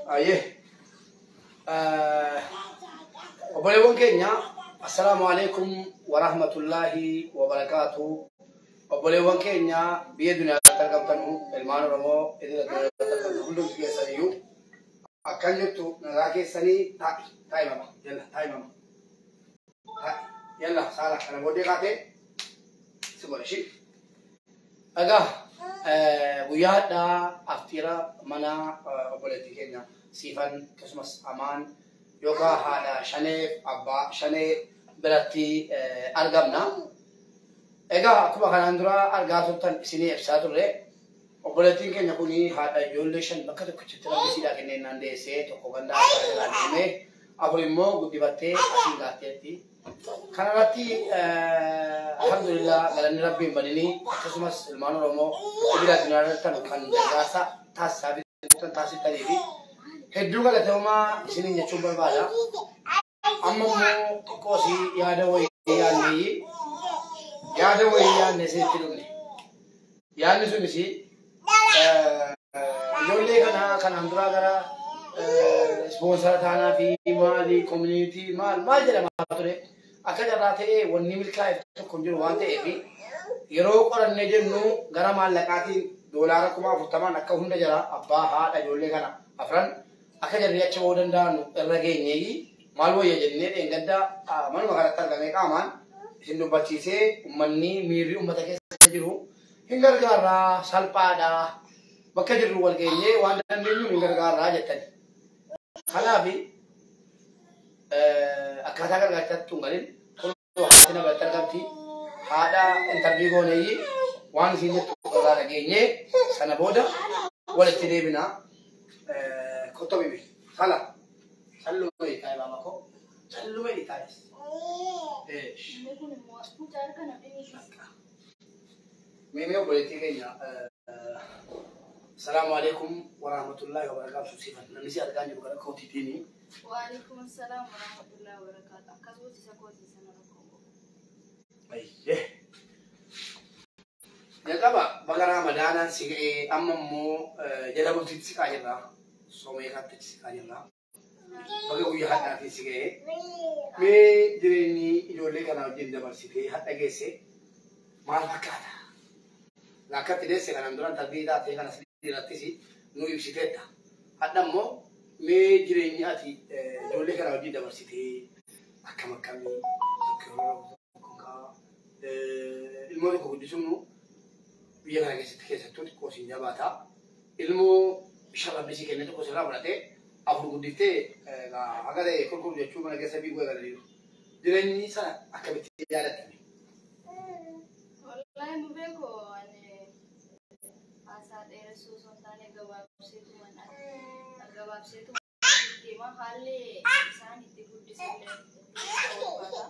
Ayyee. Obboleewwan keenya, assalaamu alaikum wa rahmatullaahi wa barakaatu. Obboleewwan keenya biyya duniyaatti argamtanu, ilmaan Oromoo idil addunyaatti argamtan hundumti keessaniyyuu, akkam jirtu? Nagaa keessanii? Taa'i, taa'i mama, yalla taa'i mama. Taa'i, yalla saala kana booddee kaatee si godha ishii. Egaa guyyaa hadhaa aftiira mana obboleettii keenya Siifan akkasumas Amaan yookaan haadha shaneef abbaa shanee biratti argamna. Egaa akkuma kanaan dura argaa turtan, isinii ibsaa turre, obboleettiin keenya kun haadha ijoollee 5 bakka tokkichatti Rabbi siidhaa kenneen naan deessee, tokko gandaa abbaa jalaa deemee, afur immoo guddifattee asiin gaatteetti. Kanarratti alhamdulillah, galanni Rabbiin badinii, akkasumas ilmaan Oromoo idil addunyaa irratti kan gargaarsa taasisaa fi taasistanii fi hedduu galatoomaa isiniin jechuun barbaada. Amma immoo xiqqoosii yaada wayii yaadnee, yaada wayii yaadnee isinitti dhufne. Yaadni sunis ijoollee kana kanaan duraa gara sponsor taanaa fi maali community maal maal jedhamaa ture. Akka carraa ta'ee wanni milkaa'e tokko hin jiru waan ta'eef, yeroo qorannee jennu gara maallaqaatiin $40,000n akka hunda jara abbaa haadha ijoollee kana afran akka jarri achi ba'uu danda'an irra geenyeeyi, maal wayya jennee dheengadda manuma kanatti argamee qaamaan isin dubbachiisee, uummanni miirri uummata keessa jiru hin gargaarraa, salphaadha, bakka jirru wal geenyee waan dandeenyu hin gargaarraa jettani. Kanaaf akkaataa gargaarsaatti tun galin kun haati na biratti argamti. Haadha interview gooneeyyi waan isiin jettu irraa dhageenyee sana booda walitti deebina. Kotto bibi. Sala. Salluma taa'e baaba koo. Salluma taa'e. Inni kun immoo mucaa kana dhiyeessu. Meemee obboleettii keenya, Salaamu alaikum warahmatullahi wabarakatuh. Sifan namni si argaa jiru gara kootiitiini. Waalaikum salaam warahmatullahi wabarakatuh. Akkasumas isa kootii sana rakkoo qabu. Ayyee. Jalqaba baga Ramadaanaan si ga'ee, amma immoo jala bultiitti siqaa jirra. Soomee kaatti siqaa jirra. Baga guyyaa hadhaatiin si ga'ee. Mee jireenyi ijoollee kana wajjin dabarsitee hadha geesse maal fakkaata? Akkatti deesse kanaan dura tarbii taatee kana irrattis nu ibsiteetta. Hadha immoo mee jireenyi ati ijoollee kana wajjin dabarsitee akkam akkamii? Tokko ilmoo tokko guddisuun biyya kana keessatti keessattuu xiqqoo siin jabaata. Ilmoo 5 Rabbi sii kenne tokko sirraa fudhatee, afur guddiftee haga ta'e kurkur jechuu mana keessa fiiguu eegalaniiru. Jireenyi sana akkamitti yaadattame? Wallaahi nu beeku, ani haasaa dheeressuu osoo hin taane gabaabseetuman deema. Haalli isaan itti guddisan hedduu ulfaata.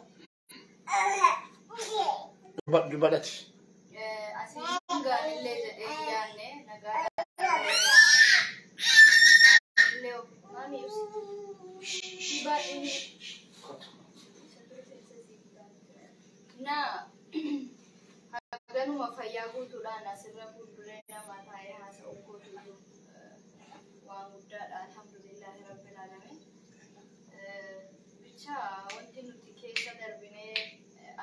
Dubbadhati. Asiin gaanillee jedhee hin yaadne, nagaa illee maami ibsi. Baay'ee na haganuma fayyaa guutuudhaan asirra fuulduree namaa taa'ee haasa'u kootuyyuu waan guddaadha. Alhamdulillahi rabbil alamin. Bicha wanti nuti keessa darbinee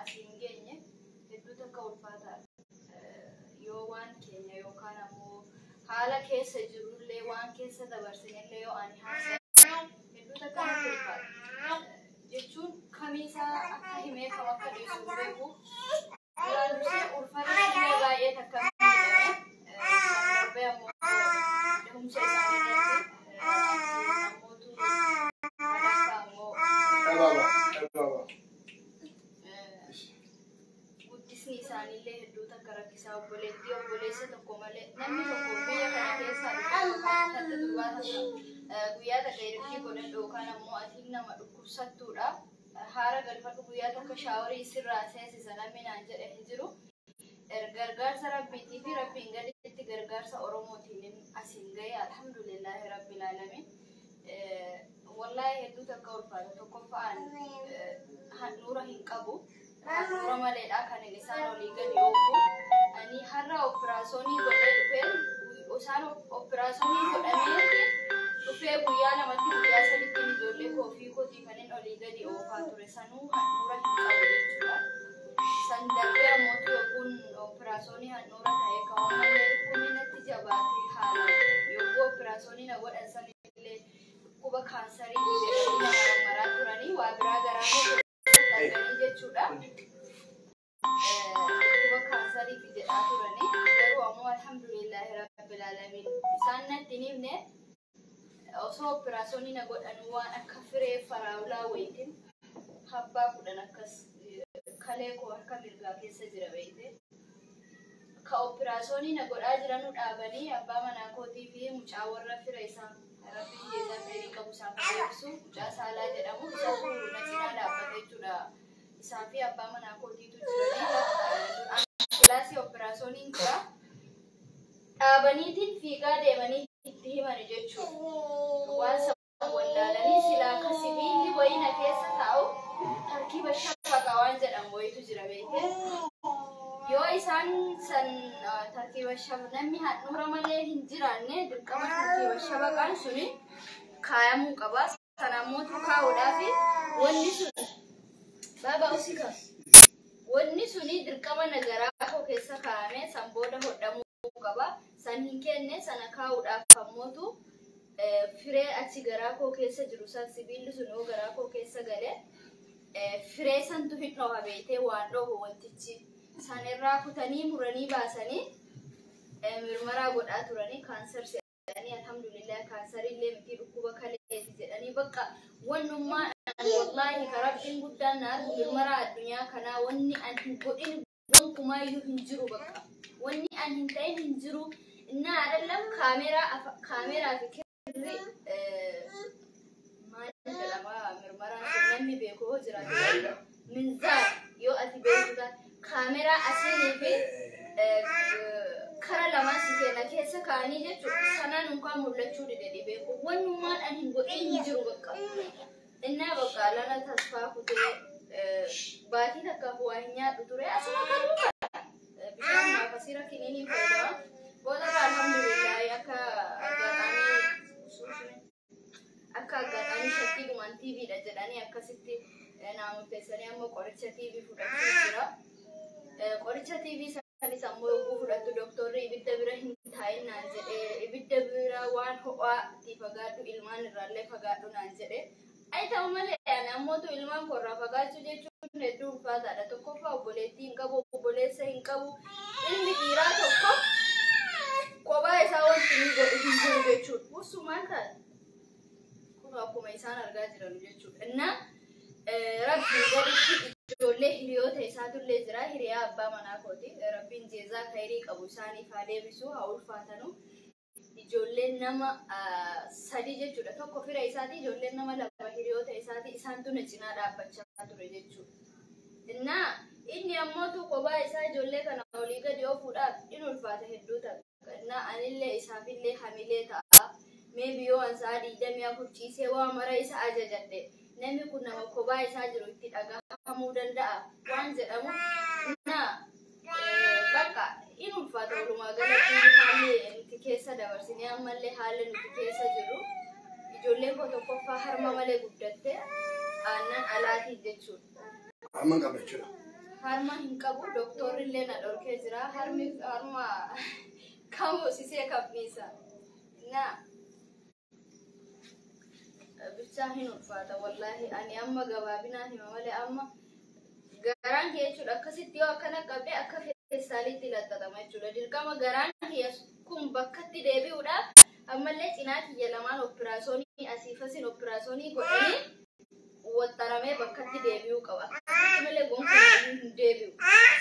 asiin geenye hedduu takka ulfaataadha. Yoo waan keenya yookaan ammoo haala keessa jirullee, waan keessa dabarsinellee yoo ani haasa'e hedduu takka natti ulfaata. Jechuun kamiisaa akka himee kam akka dhiisu hin beeku. Duraan dursee ulfaata illee baay'ee takka miidhame. Darbee ammoo dahumsa isaanii irratti ammootu sadaffaa ammoo Gabaabaa. Gabaabaa. Guddisni isaaniillee hedduu takka rakkisaa. Obboleettii obboleessa tokko malee namni tokko biyya kana keessaa dhufee yookaan takka durbaa takka guyyaa takka ergii godhadhu yookaan ammoo atiin nama dhukkubsattuudha. Haara galfadhu, guyyaa takka shower sirraa seensisa namni naan jedhe hin jiru. Gargaarsa Rabbiitii fi Rabbiin gaditti gargaarsa Oromootiin asiin gahe, alhamdulillahi rabbil alamin. Wallaahi hedduu takka ulfaata. Tokkoffaan handhuura hin qabu. Handhuura maleedha kan inni isaan olii gadi oofu. Ani har'a operaasyoonii godhee dhufee, isaan operaasyoonii godhamee dhufee guyyaa Dhukkuba kaansarii jedhanii maraa turanii waa biraa garaa arganii jechuudha. Dhukkuba kaansariiti jedhaa turanii garuu ammoo alhamdulillahi rabbil alamin isaan natti hin himne osoo operaasyoonii na godhan waan akka firee faraawulaa wayitiin habbaa 10 akkas kalee koo harka mirgaa keessa jira beeyte. Ka operaasyoonii na godhaa jiranu dhaabanii abbaa manaa kootii fi mucaa warra fira isaa rabbiin jeezaa fedhii qabu isaan fayyadsu mucaa saalaa jedhamu isaatu na cinaa dhaabbate jechuudha. Isaa fi abbaa manaa kootiitu jiranii kilaasii operaasyooniin jira. Dhaabaniitiin fiigaa deemanii itti himani jechuudha. Waan sana wallaalanii silaa akka sibiilli wayii na keessa taa'u tarkiiba shabaqa waan jedhamu wayitu jira beekte. Yoo isaan san tartiiba shaba namni handhuura malee hin jiraanne dirqama tartiiba shabaqaan suni kaayamuu qaba. Sana ammoo kaa'uudhaaf wanni sun baaba usika wanni suni dirqama nagaraa koo keessa kaa'ame san booda hodhamuu qaba. San hin kenne sana kaa'uudhaaf ammootu firee achi garaa koo keessa jiru san sibiilli sun yoo garaa koo keessa galee firee santu hin dhoha beetee waan dhohu wantichi. San irraa kutanii muranii baasanii mirmaraa godhaa turanii kaansar jedhanii alhamdulillah kaansarillee miti dhukkuba kaleeti jedhanii bakka wannummaa wallaahi ka rabbiin guddaan na argu mirmaraa addunyaa kanaa wanni an hin godhin gonkumaayyuu hin jiru bakka wanni an hin ta'in hin jiru innaa adallam kaameraa fi kirri maal jedhama mirmaraan sun namni beeku yoo jiraate minzaa yoo ati beektu taate kaameraa asiinii fi kara lamaan si kenna keessa kaa'anii jechuudha. Sanaan unkaan mul'achuu dide dhibee kun wannummaan an hin godhin hin jiru bakka. Innaa bakka lana tasfaa kutee baatii takkaaf waa hin nyaadhu ture asuma kanuma bishaan maafasii rakkiniin fayyadama. Booda alhamdulillahi akka aggaadhaanii shakkiidhumaan TVdha jedhanii akkasitti naa murteessanii amma qoricha TV fudhachuu jira. Qoricha TV sanis ammoo yogguu fudhattu doktorri ibidda bira hin taa'in naan jedhee ibidda bira waan ho'aatti fagaadhu ilmaan irraallee fagaadhu naan jedhee. Ayi ta'u malee ani ammootu ilmaan korraa fagaachuu jechuun hedduu ulfaataadha. Tokkoffaa obboleettii hin qabu, obboleessa hin qabu. Ilmi dhiiraa tokko kophaa isaa wanti inni godhu hin jiru jechuudha. Usumaan taate kun akkuma isaan argaa jiran jechuudha. Innaa rabbii gaditti ijoollee hiriyoota isaatullee jira. Hiriyaa abbaa manaa kooti. Rabbiin jeezaa khayrii qabu isaaniif haa deebisu, haa ulfaatanu. Ijoolleen nama 3 jechuudha. Tokko fira isaati, ijoolleen nama 2 hiriyoota isaati. Isaantu na cinaa dhaabbachaa ture jechuudha. Innaa inni ammootu kophaa isaa ijoollee kana olii gadi oofuudhaaf in ulfaata hedduu ta'a. Innaa anillee isaafillee hamilee ta'a. Meebi yoo an sa'a 24 ciisee waa mara isa ajajadhe namni kun nama kophaa isaa jiru itti dhagahamuu danda'a waan jedhamu. Innaa bakka in ulfaata walumaa galatti haalli nuti keessa dabarsinee ammallee haalli nuti keessa jirru ijoolleen koo tokkoffaa harma malee guddatte aannan alaatiin jechuudha. Harma hin qabu jechuudha. Harma hin qabu doktorrillee na dhorkee jira harmi harma kam hoosisee kabniisa. Innaa bichaa hin ulfaata wallaahi ani amma gabaabinaan hima malee amma garaan kee jechuudha akkasitti yoo akkana qabdee akka feestaaliitti laxxatama jechuudha. Dirqama garaan kiyya kun bakkatti deebi'uudhaaf ammallee cinaa kiyya lamaan operaasyoonii asiif asiin operaasyoonii godhanii waxxaramee bakkatti deebi'uu qaba. Akkasitti malee gonkumaa hin deebi'u.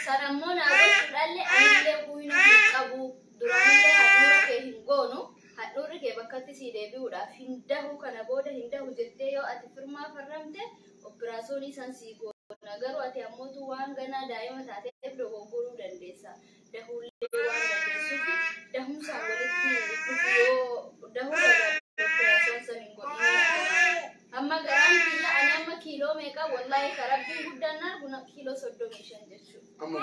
Sana immoo naa gochuudhaallee anillee huyna hin qabu. Duraanillee handhuura kee hin goonu. Handhuurri kee bakkatti sii deebi'uudhaaf hin dahu kana booda hin dahu jettee yoo ati firmaa farramte operaasyoonii san sii goona. Garuu ati ammootu waan ganaa daa'ima taateef dogoggoruu dandeessa. Dahuullee waan dandeessuuf dahumsaan walitti dhufu yoo dahuu barbaadde operaasyoon san hin godhin. Amma garaan kiyya ani amma kiiloo meeqa wallaahi ka rabbiin guddaan na argu kiiloo 35 jechuudha. Amma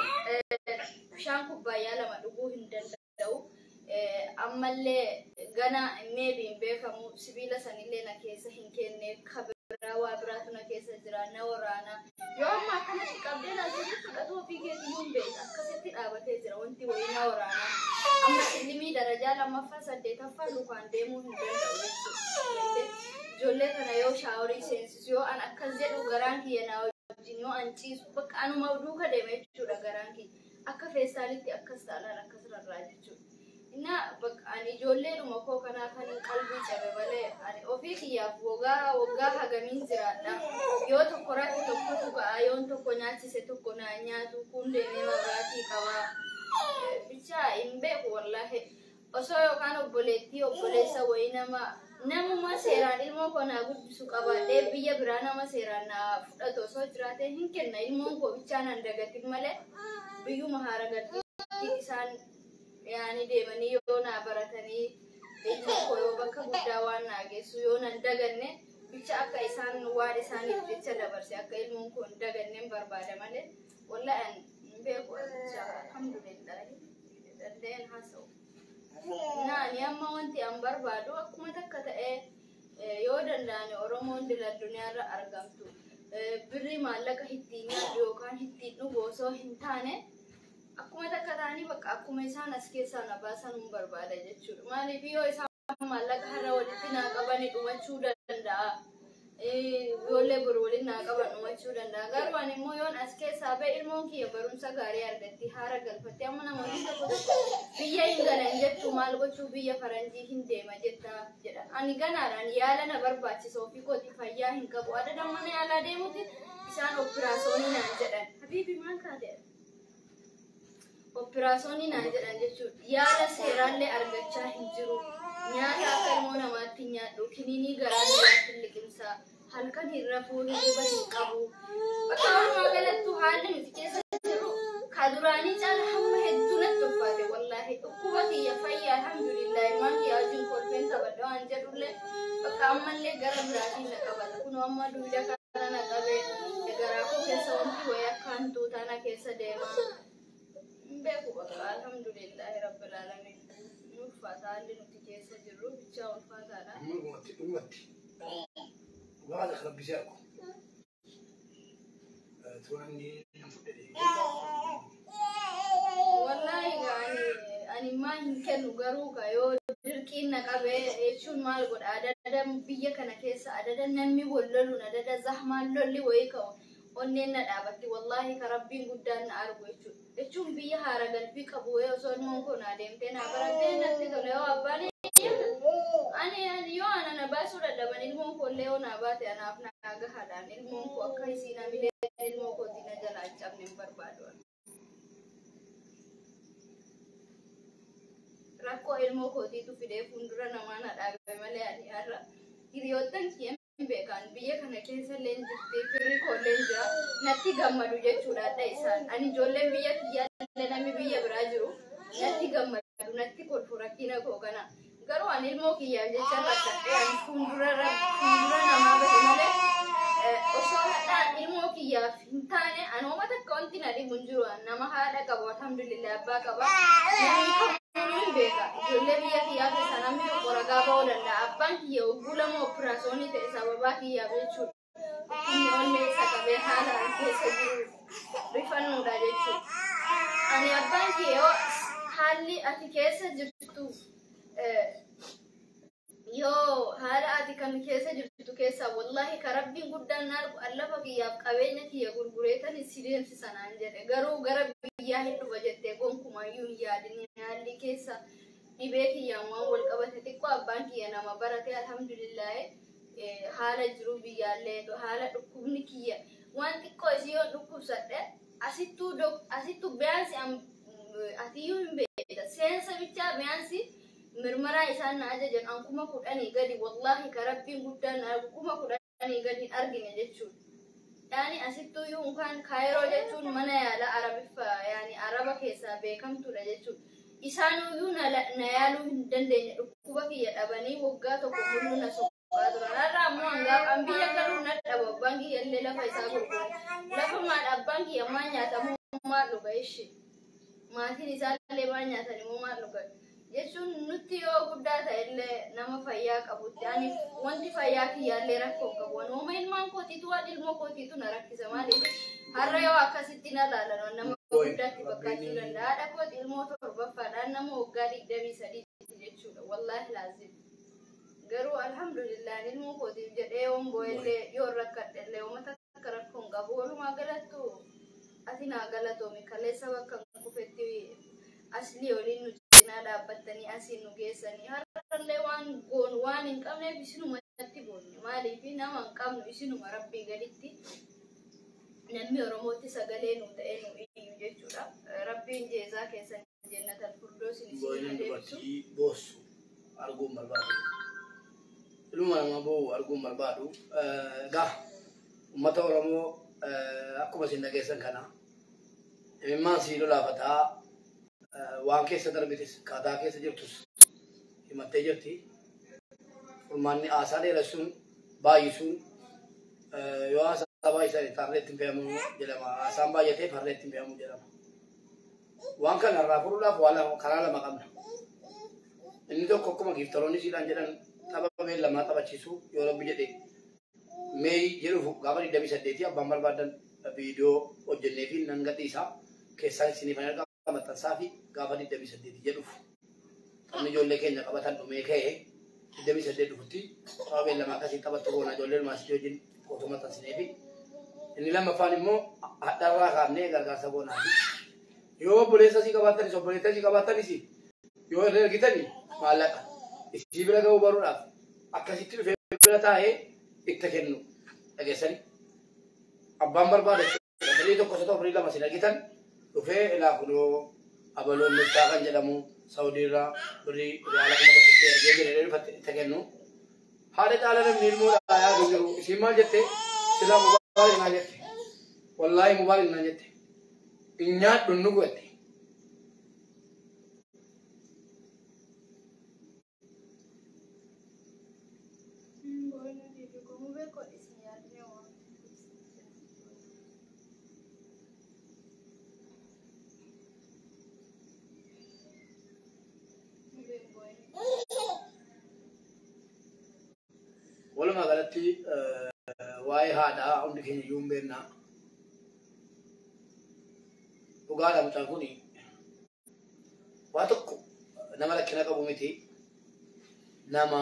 Bishaan kubbaayyaa 2 dhuguu hin danda'u. Ammallee gana meebi hin beekamu sibiila sanillee na keessa hin kenne kabiraa waa biraatu na keessa jira na waraana. Yoo amma akkanatti qabdee laaltu jechuudha ofii keetiyyuu hin beektu akkasitti dhaabatee jira wanti wayii na waraana. Amma sillimii darajaa 2ffaa 8ffaa lukaan deemuu hin danda'u jechuudha. Ijoollee shaaworii seensisu yoo an akkas jedhu garaan kiyya naa wajjin yoo an ciisu bakka anuma duuka deema jechuudha garaan kiyya. Akka feestaalitti akkas ta'an akkas rarraa jechuudha. Inna bakka ani ijoolleedhuma koo kanaa kan qalbii cabe malee ani ofii kiyyaaf waggaa waggaa hagamiin jiraadha. Yoo tokko rafi tokkotu ga'a yoon tokko nyaachise tokko naa nyaatu kun deemee mabaatii qaba. Bichaa hin beeku wallaahi. Osoo yookaan obboleettii obboleessa wayii nama namuma seeraan ilmoo koo naa guddisu qabaadhee biyya biraa nama seeraan naa fudhatu osoo jiraate hin kenna ilmoon koo bichaa nan dagatin malee biyyuma haara galtii isaan yaani deemanii yoo naa baratanii ilmoo koo yoo bakka guddaa waan naa geessu yoo nan daganne bicha akka isaan waan isaaniif jecha dabarse akka ilmoon koo hin daganne hin barbaada malee wallahi an hin beeku bicha alhamdulillahi danda'een haasa'u. Naani amma wanti an barbaadu akkuma takka ta'ee yoo danda'ame Oromoon dila addunyaarra argamtu birrii maallaqa ittiin nyaadhu yookaan ittiin dhugu osoo hin taane akkuma takka ta'anii bakka akkuma isaan as keessaa na baasan hin barbaada jechuudha. Maaliif yoo isaan maallaqa har'a walitti naa qabani dhumachuu danda'a. Ijoollee boru waliin naa qaban dhumachuu danda'a. Garuu ani immoo yoon as keessaa ba'e ilmoon kiyya barumsa gaarii argatti haara galfatti amma namoonni tokko tokko biyya hin galan jettu maal gochuu biyya faranjii hin deema jetta jedha. Ani ganaadhaan yaala na barbaachisa ofii kooti fayyaa hin qabu. Adada mana yaalaa deemuti isaan oopiraasoonii naan jedhan. Habiibi maal taate? Oopiraasoonii naan jedhan jechuudha. Yaala seeraallee argachaa hin jiru. Nyaata akka ilmoo namaatti hin nyaadhu. Kiniinii garaa namaatti hin liqimsa. Halkan hin rafuu, hirriba hin qabu. Bakka walumaa galattuu haalli nuti keessa jirru ka duraanii caala hamma hedduu natti ulfaate wallaahi. Dhukkuba kiyya fayyaa alhamdulillah ilmaan kiyya wajjin kolfeen taphadha waan jedhullee bakka ammallee gara biraatiin na qabata. Kunoo amma duwida kana na qabee garaa koo keessa wanti wayii akka hantuutaa na keessa deema. Hin beeku bakka alhamdulillahi rabbil alamin. Nu ulfaata haalli nuti keessa jirru bichaa ulfaataadha. Dhumatti dhumatti. Dhugaa kana rabbisee argu. Turanni nan fudhate. Wallahi ani maa hin kennu garuu ka yoo dirqiin na qabee jechuun maal godha adada biyya kana keessa adada namni wal loluun adada zahmaan lolli wayii ka'u onneen na dhaabatti wallahi ka rabbiin guddaan na argu jechuudha. Jechuun biyya haara galfii qabu wayii osoo ilmoon koo naa deemtee naa barattee natti tola yoo abbaan ani yoo ana na baasuu dadhaban ilmoon koo illee yoo naa baate anaaf naa gahaadhaan ilmoon koo akka isiin hamilee ilmoo kootii na jalaa hin cabne hin barbaadu. Rakkoo ilmoo kootiitu fidee fuuldura namaa na dhaabe malee ani har'a hiriyoottan kiyya hin beekan biyya kana keessa illee hin jirti firri koo illee hin jira natti gammadu jechuudha adda isaan ani ijoolleen biyya kiyyaa illee namni biyya biraa jiru natti gammadu natti kolfu rakkina koo kana garuu ani ilmoo kiyyaaf jecha rakkadhee ani fuuldura namaa bahe malee osoo hadhaan ilmoo kiyyaaf hin taane ani hooma takka wanti na dhibu hin jiru nama haadha qabu alhamdulillah abbaa qaba namni kamuu hin beeka ijoollee biyya kiyyaa keessaa namni tokko ragaa ba'uu danda'a abbaan kiyya hogguu lama oopiraasoonii ta'e sababaa kiyyaaf jechuudha dhukkubni onnee isa qabee haala an keessa jiru rifannuudha jechuudha ani abbaan kiyya yoo haalli ati keessa jirtu yoo haala ati kan keessa jirtu keessaa wallahi ka rabbiin guddaan na argu allafa kiyyaaf qabeenya kiyya gurgureetan si deemsisa naan jedhe garuu gara biyyaa hin dhufa jettee gonkumaayyuu hin yaadin haalli keessa dhibee kiyyaan waan wal qabate xiqqoo abbaan kiyya nama barate alhamdulillahi haala jiru biyyaallee haala dhukkubni kiyya waan xiqqoo isii yoo dhukkubsadhe asittuu biyaansi atiyyuu hin beekta seensa bichaa biyaansi mirmaraa isaan na ajajan an 10,000 gadi wallahi ka rabbiin guddaan na argu 10,000 gadi hin argine jechuudha. Yaani asittuu iyyuu unkaan kaayiroo jechuun mana yaala arabiffa yaani araba keessaa beekamtuudha jechuudha. Isaanuyyuu na yaaluu hin dandeenye dhukkuba kiyya dhabanii waggaa tokko muluu na soqaa turan. Har'a ammoo hangaaf an biyya galuu na dhaba abbaan kiyya illee lafa isaa gurgure. Lafa maal abbaan kiyya maal nyaatamu maal dhuga ishee. Maatiin isaallee maal nyaatan immoo maal dhuga. Jechuun nutti yoo guddaa ta'e illee nama fayyaa qabutti ani wanti fayyaa kiyyaallee rakkoo qabu waanuma ilmaan kootiitu waan ilmoo kootiitu na rakkisa maaliif har'a yoo akkasitti na laalan nama guddaatti fakkaachuu danda'a haadha kooti ilmoo torbaffaadhaan nama waggaa 23 jechuudha wallaahi laazim Garuu alhamdulillah ilmoo kootiif jedhee yoon boo'ellee yoon rakkadhellee uummata akka rakkoon qabu walumaa galattu ati naa galatoomi kaleessa bakka kufetti aslii waliin nu cinaa dhaabbattanii asiin nu geessanii har'allee waan goonu waan hin qabneef isinumatti boonne maaliif nama hin qabnu isinuma rabbii gaditti namni Oromootti sagalee nu ta'ee nu iyyu jechuudha. Rabbiin jeezaa keessan jennatal furdoosin isin Boo'ina haa deebisu. dubartii boossu arguun barbaadu. Ilma namaa boo'u arguun barbaadu. Egaa uummata Oromoo akkuma isin dhageessan kana imimmaan sii lolaafataa waan keessa darbites akkaataa keessa jirtus himattee jirti. Furmaanni haasaa dheeressuun baay'isuun yoo haasaa baay'isan harree ittiin fe'amu jedhama. Haasaan baay'atee harree ittiin fe'amu jedhama. Waan kana irraa furuudhaaf waan lama karaa lama qabna. Inni tokko akkuma giiftoroonni siidhaan jedhan tapha beellamaa taphachiisu yoo rabbi jedhe meeyi jedhuuf gaafa 28 abbaan barbaadan viidiyoo hojjennee fi nan gadhiisa keessaan isiniif hin argaa maxxansaa fi gaafa 28 jedhuuf. Taphni ijoollee keenya qabatan dhumee ka'ee 28 dhufutti tapha beellamaa akkasii taphattu goona ijoollee maasii wajjin footoo maxxansinee fi inni lammaffaan immoo hadharraa kaafnee gargaarsa goonaa fi yoo obboleessa sii qabaatanis obboleetta sii qabaatanis yoo irra ergitani maallaqa isii bira ga'uu baruudhaaf akkasitti dhufee bira taa'ee itti kennu dhageessani. Abbaan barbaada jechuudha. Birrii tokko isa ta'u birrii lama isin argitan dhufee ilaa kunoo abaloon miftaa kan jedhamu Saawudiirraa birrii riyaala 1000 ergee jedhee dhufatte itti kennu. Haadha caala namni ilmoo yaadu jiru isiin maal jette silaa mubaarik naa jette. Wallaahi mubaarik naa jette. Hin nyaadhu nu godhette. Walumaa galatti waa'ee haadhaa hundi keenya iyyuu hin beekna. Dhugaadha mucaan kun waa tokko nama rakkina qabu miti. Nama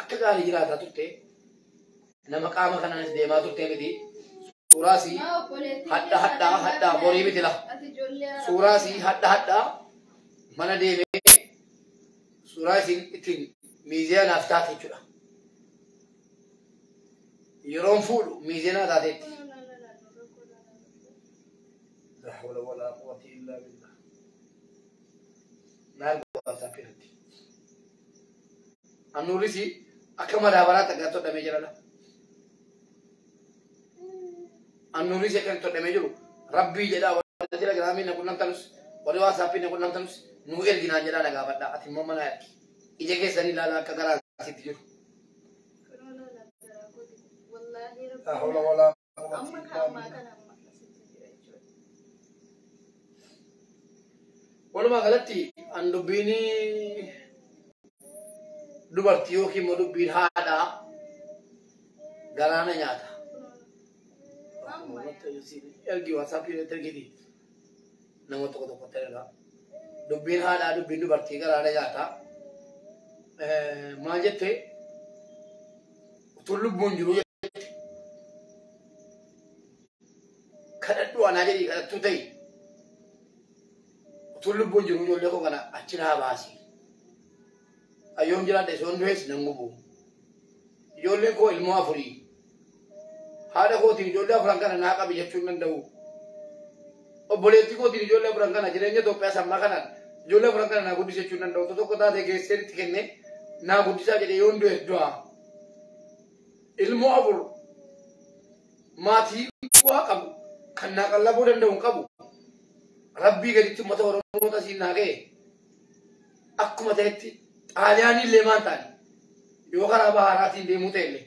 akka gaarii jiraataa turte nama qaama kanaanis deemaa turte miti. Suuraasii hadha hadhaa hadhaa borii miti la. Suuraasii hadha hadhaa mana deemee suuraa isin ittiin miizee naaf taate jechuudha. Yeroon fuudhu miizee naa taateetti. La hawla wala quwwata illa billah. Naal go'aasaa keessatti. Annuuris akka madaabaraatti akka todhamee jira. Annuuris akka todhamee jiru rabbii jedhaa warra telegiraamii na qunnamtanus warri waasaappii na qunnamtanus nuu erginaan jedhaa na gaafadha. Ati immoo mana ergi. Ija keessanii ilaalaa akka garaa asitti jiru. La hawla wala quwwata illa billah. Walumaa galatti an dubbiin dubartii yookiin immoo dubbiin haadhaa galaana nyaata. Ergi waasaappii irratti ergiti nama tokko tokkotti ergaa. Dubbiin haadhaa dubbiin dubartii galaana nyaata. Maal jettee utuu lubbuun jiru jette kadhadhu anaa jedhii kadhattuu ta'i. Utuu lubbuun jiru ijoollee koo kana achi naa baasi. Ayyoon jiraadhe soon du'es nan gubu. Ijoolleen koo ilmoo afurii. Haadha kootiin ijoollee afuran kana naa qabi jechuu hin danda'u. Obboleettii kootiin ijoollee afuran kana jireenya Itoophiyaa sammaa kanaan ijoollee afuran kana naa guddisa jechuu hin danda'u. Tokko taatee geessee itti kennee naa guddisaa jedhee yoon du'e du'a. Ilmoo afur maatii waa qabu kan naa qallabuu danda'u hin qabu. Rabbii gaditti uummata Oromoo tasiin naa ga'e akkuma ta'etti Xaaliyaanii illee maan ta'ani yoo karaa baharaatiin deemuu ta'e illee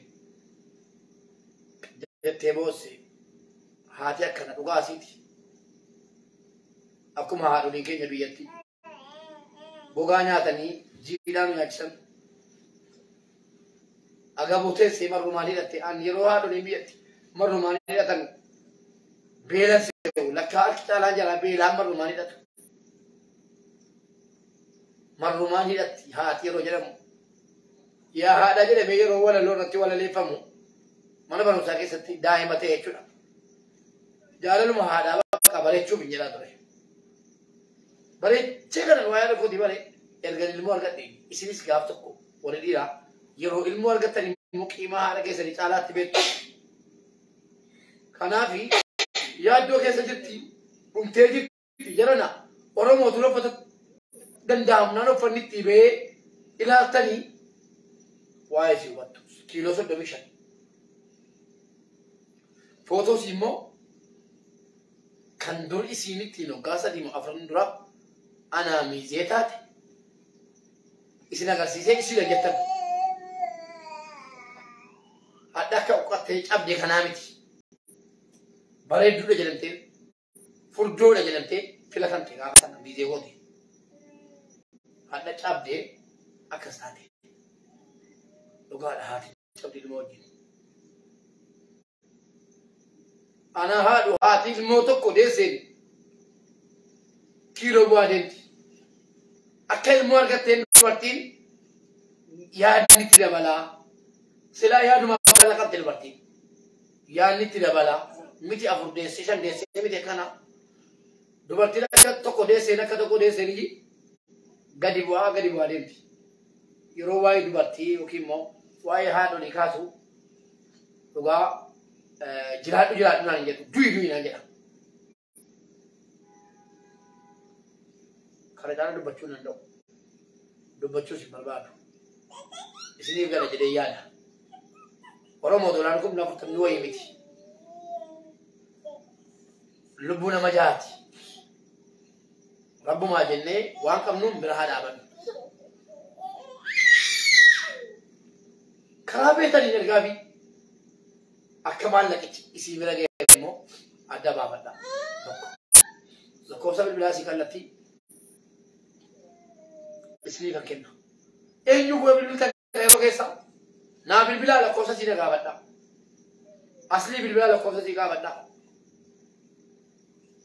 jettee boosse haati akkana dhugaa asiiti. Akkuma haadholiin keenya biyyatti gogaa nyaatanii jiidhaa nu nyaachisan. Agaboo teessee marrumaan hidhatte an yeroo haadholiin biyyatti marrumaan hidhatan beelan se'u lakkaa harki caalaan jalaa beelaan marrumaan hidhatu. Marrumaan hidhatti haati yeroo jedhamu Yaa haadha jedhamee yeroo walaloo irratti walaleeffamu mana barumsaa keessatti daa'ima ta'e jechuudha. Jaalaluma haadhaa bakka bareechuuf hin jedhaa ture. Bareechee kanan waa'ee argootii bare erga ilmoo argadhe isinis gaaf tokko warri dhiiraa yeroo ilmoo argattan immoo qiimaa haadha keessanii caalaatti beektu. Kanaafi yaaddoo keessa jirti dhumtee jirti jarana Oromoo tura uffata danda'amnaan uffanni itti ba'ee ilaaltanii waa'ee si hubattu kiiloo 35. Footoos immoo kan dur isiin ittiin waggaa 3 moo 4 dura anaa miizee taate isin agarsiisee isiidha jettan. Hadha akka uqqattee cabde kanaa miti. Bareedduudha jedhamtee furdoodha jedhamtee filatamte gaafa sana miizee goote. Hadha cabdee akkas taate. Dhugaadha haati cabdi ilmoo wajjin. Ana haadhu haati ilmoo tokko deesseen kiiloo bu'aa deemti. Akka ilmoo argatteen dubartiin yaadni itti dabalaa. Silaa yaaduma kana qabdi dubartiin. Yaadni itti dabalaa. Miti 4 deessee 5 deessee miti kana. Dubartiin akka tokko deesseen akka tokko deesseen gadi bu'aa deemti. Yeroo waa'ee dubartii yookiin immoo waa'ee haadholii kaasu dhugaa jiraadhu jiraadhu naan jedhu du'i du'i naan jedha. Kana caalaa dubbachuu hin danda'u. Dubbachuus hin barbaadu. Isiniif gala jedhee yaada. Oromoo dolaan 40,000 wayii miti. Lubbuu nama jaati. Rabbumaa jennee waan qabnuun bira haa dhaabannu. Karaa beektaniin ergaa fi akka maallaqichi isii bira ga'e immoo adda baafadha. Tokko. Lakkoofsa bilbilaa isii kallattii isinii kan kenna. Eenyu bu'ee bilbilta yeroo keessa? Naa bilbilaa lakkoofsa isii na gaafadha. Aslii bilbilaa lakkoofsa isii gaafadha.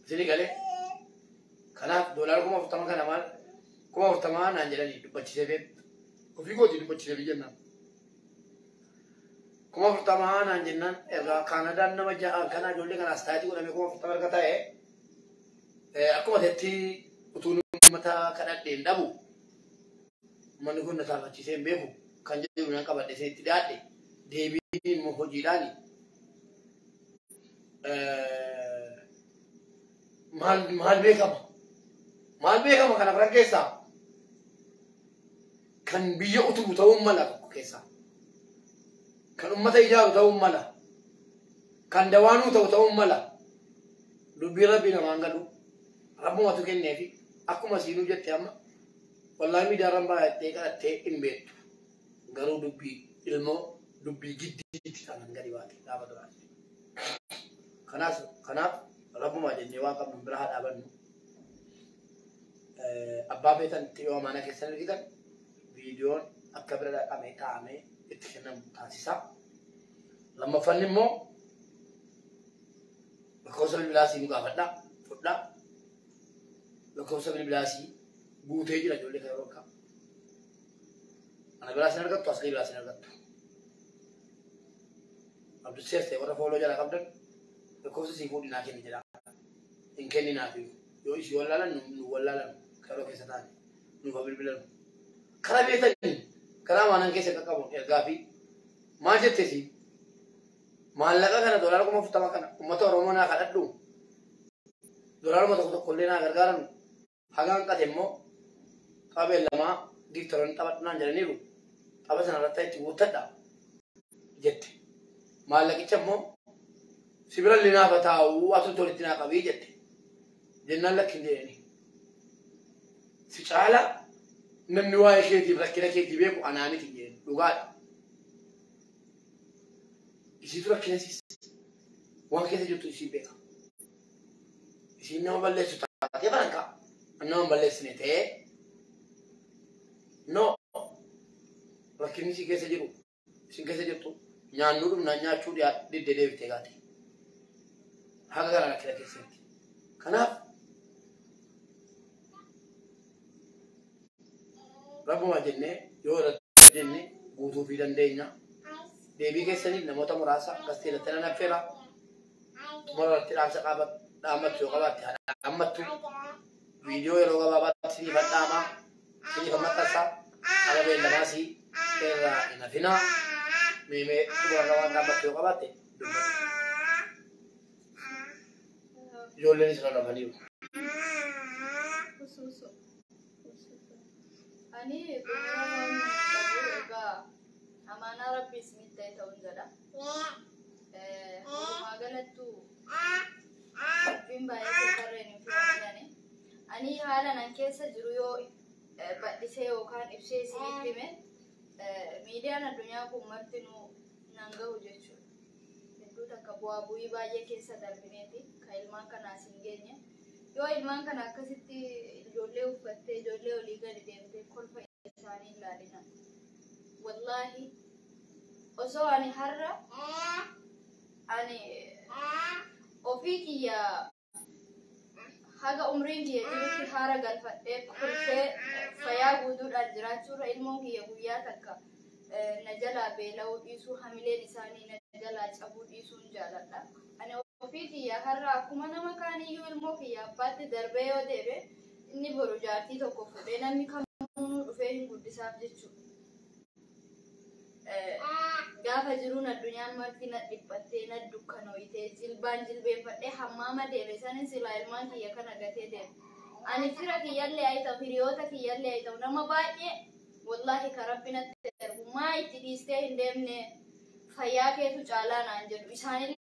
Isinii galee? Kanaaf doolaara 40,000 kana maal 40,000 naan jedhanii dubbachisee beektu. Ofii kootii dubbachisee biyya jennaan. 40,000 naan jennaan erga Kaanadaan nama 6 kana ijoollee kanaas taayitii godhamee 40,000 erga ta'e akkuma ta'etti utuu uummata kadhadheen dhabu manni kun na saalfachiisee hin beeku kan jedhu nan qabadhe isinitti dhiyaadhe deebiin immoo hojiidhaani maal beekama maal beekama kana biran keessaa kan biyya utubu ta'uun mala tokko keessaa kan ummata ijaaru ta'uun mala kan dawaanuu ta'u ta'uun mala dubbii rabbii namaan galu rabbumatu kenneefi akkuma siinuu jette amma wallaahi miidiyaarraan baay'attee kadhattee hin beektu garuu dubbii ilmoo dubbii giddiitti kanan gadi baate gaafa duraati. Kanaaf rabbumaa jennee waan qabnu bira haa dhaabannu. Abbaa feetan itti yoo mana keessan argitan viidiyoon akka bira dhaqamee kaa'amee itti kennamu taasisa. Lammaffaan immoo lakkoofsa bilbilaasii nu gaafadha. Fudhaa. Lakkoofsa bilbilaasii guutee jira ijoollee kan yeroo akka. Ana biraa sin argattu aslii biraa sin argattu. Abdussees ta'e warra fooloo jala qabdan lakkoofsa sii fuudhi naa kenni jedha. Hin kenninaafi yoo isii wallaalan nu wallaalan yeroo keessa taane nuuf haa bilbilan. Karaa beektanii karaa maanan keessa qaqqabu ergaa fi maal jettesi maallaqa kana doolaara 40,000 kana uummata Oromoo naa kadhadhu doolaaruma tokko tokko illee naa gargaaran haga hanqate immoo qabeen lamaa giiftaroonni taphadhu naan jedhaniiru tapha sana irratti itti guuttadha jette. Maallaqicha immoo sibira illee naaf haa taa'u atu tolitti naa qabii jette. Jennaan lakki hin jedhani. Si caala namni waa'ee keetiif rakkina keetii beeku anaa miti hin jedhani dhugaadha. Isiitu rakkina isiis waan keessa jirtu isii beeka. Isiin nama balleessu taatee baranka nama hin balleessine ta'ee no rakkinni isii keessa jiru isin keessa jirtu nyaannuu dhumnaan nyaachuu diddee deebitee gaate. Haga kana rakkina keessatti. Kanaaf rabbumaa jennee yoo irratti jennee Guutuufii dandeenya. Deebii keessaniif namoota muraasa akkas ta'e nan affeera. Xumura irratti dhaamsa dhaammattu yoo qabaatte haa dhaammattu. Viidiyoo yeroo gabaabaatti siniifan dhaamaa, siniifan maxxansaa, qaba beellamaas irraa hin hafinaa. Meemee xumura irra waan dhaammattu yoo qabaatte dubbadhu. Ijoolleenis rarrafaniiru. Usuusu. Ani xumura waan qabu egaa amaanaa Rabbi isinitti ta'e ta'uun jedha. Walumaa galattuu dubbiin baay'ee barreen hin filamani. Ani haala nan keessa jiru yoo bal'isee yookaan ibsee isinitti hime, miidiyaan addunyaa kun martinuu nan gahu jechuudha. Hedduu takka bu'aa bu'ii baay'ee keessa darbineeti kan ilmaan kanaas hin geenye. Yoo ilmaan kana akkasitti ijoollee uffattee, ijoollee olii gadi deemtee kolfa isaanii ilaalina. Wallaahi osoo ani har'a ani ofii kiyya haga umriin kiyya jirutti haara galfadhee kolfee fayyaa guutuudhaan jiraachuurra, ilmoon kiyya guyyaa takka na jalaa beela'uu dhiisuu, hamileen isaanii na jalaa cabuu dhiisuun jaaladha. Ani ofii kiyya har'a akkuma nama kaaniyyuu ilmoo kiyya abbaatti darbee yoo deebe, inni boru jaartii tokko fuudhee namni kamuu dhufee hin guddisaaf jechuudha. Gaafa jiruun addunyaan marti na dhiphattee, na dukkanooyitee, jilbaan jilbeenfadhee hammaama deeme sanin silaa ilmaan kiyya kana gatee deeme. Ani fira kiyyallee haa ta'u, hiriyoota kiyyallee haa ta'u, nama baay'ee wallaahi ka Rabbi natti ergu maa itti dhiistee hin deemne, fayyaa keetu caalaa naan jedhu isaanillee.